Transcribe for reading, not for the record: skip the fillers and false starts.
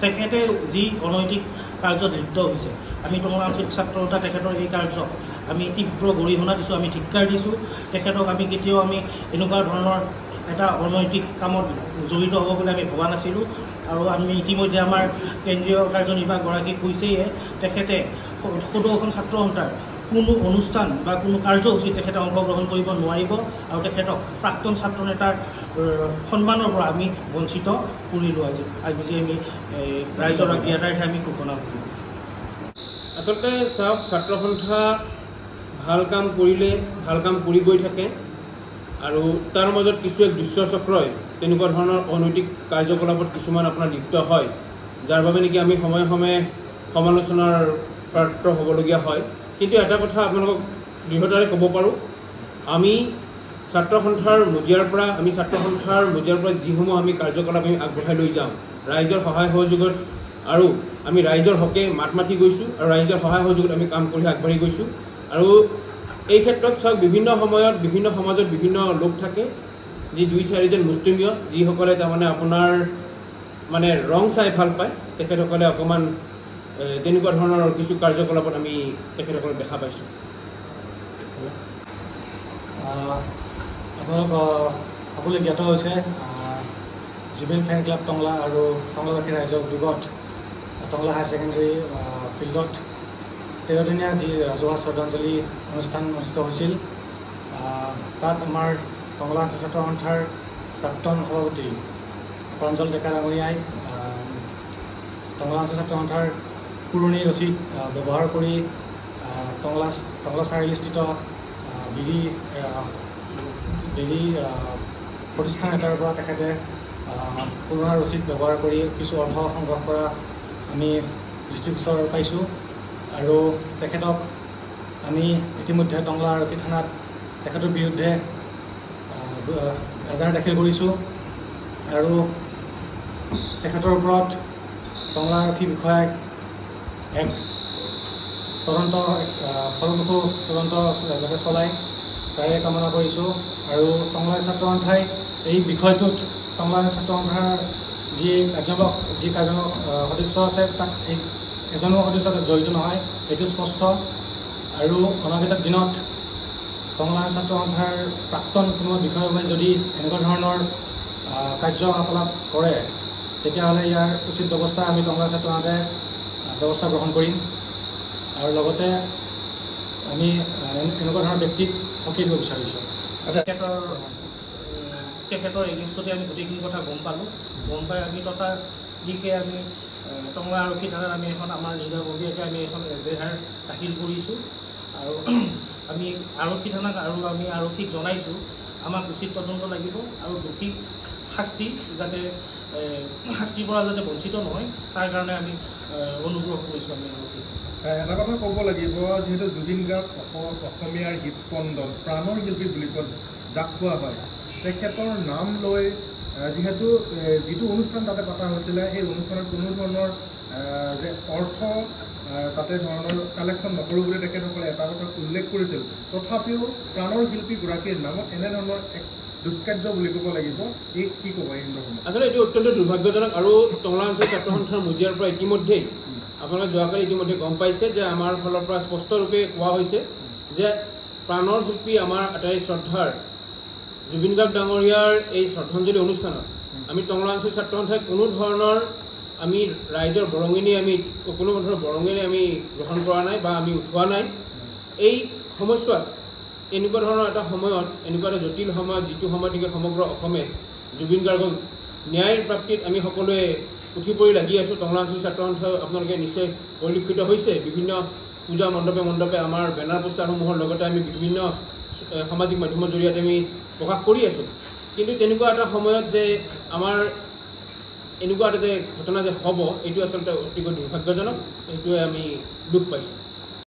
তেখেতে যি অনৈতিক কাৰ্যত লিপ্ত হৈছে, আমি টংলা আঞ্চলিক ছাত্ৰ সন্থা তেখেতৰ এই কাৰ্যক আমি তীব্ৰ গৰিহণা দিছোঁ, আমি ধিক্কাৰ দিছোঁ। তেখেতক আমি কেতিয়াও আমি এনেকুৱা ধৰণৰ এটা অনৈতিক কামত জড়িত হ'ব বুলি আমি ভবা নাছিলোঁ। আৰু আমি ইতিমধ্যে আমাৰ কেন্দ্ৰীয় কাৰ্যনিৰ্বাহকগৰাকীক কৈছেয়ে, তেখেতে সদৌ অসম ছাত্ৰ সন্থাৰ কোনো অনুষ্ঠান বা কোনো কাৰ্যসূচীত তেখেতে অংশগ্ৰহণ কৰিব নোৱাৰিব আৰু তেখেতক প্ৰাক্তন ছাত্ৰ নেতাৰ সন্মানৰ পৰা আমি বঞ্চিত কৰিলোঁ। আজি আমি ৰাইজৰ জ্ঞাতাৰ্থে আমি ঘোষণা কৰিলোঁ। আচলতে চাওক, ছাত্ৰ সন্থা ভাল কাম কৰিলে ভাল কাম কৰি গৈ থাকে আৰু তাৰ মাজত কিছু এক দুষ্ট চক্ৰই তেনেকুৱা ধৰণৰ অনৈতিক কাৰ্যকলাপত কিছুমান আপোনাৰ লিপ্ত হয়, যাৰ বাবে নেকি আমি সময়ে সময়ে সমালোচনাৰ পাত্ৰ হ'বলগীয়া হয়। কিন্তু এটা কথা আপোনালোকক দৃঢ়তাৰে ক'ব পাৰোঁ, আমি ছাত্ৰ সন্থাৰ মজিয়াৰ পৰা যিসমূহ আমি কাৰ্যকলাপ আমি আগবঢ়াই লৈ যাওঁ ৰাইজৰ সহায় সহযোগত, আৰু আমি ৰাইজৰ হকে মাত মাতি গৈছোঁ আৰু ৰাইজৰ সহায় সহযোগত আমি কাম কৰি আগবাঢ়ি গৈছোঁ। আৰু এই ক্ষেত্ৰত চাওক, বিভিন্ন সময়ত বিভিন্ন সমাজত বিভিন্ন লোক থাকে, যি দুই চাৰিজন মুষ্টিমীয় যিসকলে তাৰমানে আপোনাৰ মানে ৰং চাই ভাল পায়, তেখেতসকলে অকণমান তেনেকুৱা ধৰণৰ কিছু কাৰ্যকলাপত আমি তেখেতসকলক দেখা পাইছোঁ। আপোনালোক সকলোৱে জ্ঞাত হৈছে, জুবিন ফেন ক্লাব টংলা আৰু টংলাবাসী ৰাইজৰ উদ্যোগত টংলা হায়াৰ ছেকেণ্ডেৰী ফিল্ডত 13দিনীয়া যি ৰাজহুৱা শ্ৰদ্ধাঞ্জলি অনুষ্ঠান অনুষ্ঠিত হৈছিল, তাত আমাৰ টংলা ছাত্ৰ সন্থাৰ প্ৰাক্তন সভাপতি প্ৰাঞ্জল ডেকা ডাঙৰীয়াই টংলা ছাত্ৰ সন্থাৰ পুৰণি ৰচিদ ব্যৱহাৰ কৰি টংলা টংলা চাৰিআলিস্থিত বিড়ি বিড়ি প্ৰতিষ্ঠান এটাৰ পৰা তেখেতে পুৰণা ৰচিদ ব্যৱহাৰ কৰি কিছু অৰ্থ সংগ্ৰহ কৰা আমি দৃষ্টিগোচৰ পাইছোঁ। আৰু তেখেতক আমি ইতিমধ্যে টংলা আৰক্ষী থানাত তেখেতৰ বিৰুদ্ধে এজাহাৰ দাখিল কৰিছোঁ আৰু তেখেতৰ ওপৰত টংলা আৰক্ষী বিষয়াক এক তদন্ত, ফলপ্ৰসূ তদন্ত যাতে চলায় তাৰে কামনা কৰিছোঁ। আৰু টংলা ছাত্ৰ সন্থাই এই বিষয়টোত টংলা ছাত্ৰ সন্থাৰ যি কাৰ্যনিৰ্বাহক সদস্য আছে তাত এই এজনো সদস্য তাত জড়িত নহয়, এইটো স্পষ্ট। আৰু অনাগত দিনত টংলা ছাত্ৰ সন্থাৰ প্ৰাক্তন কোনোবা বিষয়াই যদি এনেকুৱা ধৰণৰ কাৰ্যকলাপ কৰে, তেতিয়াহ'লে ইয়াৰ উচিত ব্যৱস্থা আমি টংলা ছাত্ৰ সন্থাই ব্যৱস্থা গ্ৰহণ কৰিম। আৰু লগতে আমি এনেকুৱা ধৰণৰ ব্যক্তিক সকীয়াই দিব বিচাৰিছোঁ। তেখেতৰ এগেইনষ্টতে আমি গোটেইখিনি কথা গম পালোঁ। গম পাই আমি ততালিকে আমি টংলা আৰক্ষী থানাত আমি এখন আমাৰ নিজাববীয়াকৈ আমি এখন এজেহাৰ দাখিল কৰিছোঁ আৰু আমি আৰক্ষী থানাত আৰু আমি আৰক্ষীক জনাইছোঁ আমাক উচিত তদন্ত লাগিব আৰু দোষীক শাস্তি যাতে শাস্তিৰ পৰা যাতে বঞ্চিত নহয় তাৰ কাৰণে আমি অনুগ্ৰহ কৰিছোঁ। আমি আৰক্ষী এটা কথা ক'ব লাগিব, যিহেতু জুবিন গাৰ্গ অসমীয়াৰ হৃদস্পন্দন, প্ৰাণৰ শিল্পী বুলি কোৱা যাক কোৱা হয়, তেখেতৰ নাম লৈ যিহেতু যিটো অনুষ্ঠান তাতে পতা হৈছিলে সেই অনুষ্ঠানত কোনো ধৰণৰ যে অৰ্থ তাতে ধৰণৰ কালেকশ্যন নকৰোঁ বুলি তেখেতসকলে এটা কথা উল্লেখ কৰিছিল, তথাপিও প্ৰাণৰ শিল্পীগৰাকীৰ নামত এনেধৰণৰ এক দুষ্কাৰ্য বুলি ক'ব লাগিব। এই কি ক'ব এই সন্দৰ্ভত? আচলতে এইটো অত্যন্ত দুৰ্ভাগ্যজনক। আৰু টংলা আঞ্চলিক ছাত্ৰ সন্থাৰ মজিয়াৰ পৰা ইতিমধ্যেই আপোনালোকে যোৱাকালি ইতিমধ্যে গম পাইছে যে আমাৰ ফালৰ পৰা স্পষ্টৰূপে কোৱা হৈছে যে প্ৰাণৰ শিল্পী আমাৰ আটাই শ্ৰদ্ধাৰ জুবিন গাৰ্গ ডাঙৰীয়াৰ এই শ্ৰদ্ধাঞ্জলি অনুষ্ঠানত আমি টংলা আঞ্চলিক ছাত্ৰ সন্থাই কোনো ধৰণৰ আমি ৰাইজৰ বৰঙণি আমি কোনো ধৰণৰ বৰঙণি আমি গ্ৰহণ কৰা নাই বা আমি উঠোৱা নাই। এই সময়ছোৱাত এনেকুৱা ধৰণৰ এটা সময়ত, এনেকুৱা এটা জটিল সময়ত, যিটো সময়ত নেকি সমগ্ৰ অসমে জুবিন গাৰ্গক ন্যায়ৰ প্ৰাপ্তিত আমি সকলোৱে উঠি পৰি লাগি আছোঁ। টংলা আঞ্চলিক ছাত্ৰ সন্থাই আপোনালোকে নিশ্চয় পৰিলক্ষিত হৈছে, বিভিন্ন পূজা মণ্ডপে মণ্ডপে আমাৰ বেনাৰ পোষ্টাৰসমূহৰ লগতে আমি বিভিন্ন সামাজিক মাধ্যমৰ জৰিয়তে আমি প্ৰকাশ কৰি আছোঁ। কিন্তু তেনেকুৱা এটা সময়ত যে আমাৰ এনেকুৱা এটা যে ঘটনা যে হ'ব, এইটো আচলতে অতিকৈ দুৰ্ভাগ্যজনক। এইটোৱে আমি দুখ পাইছোঁ।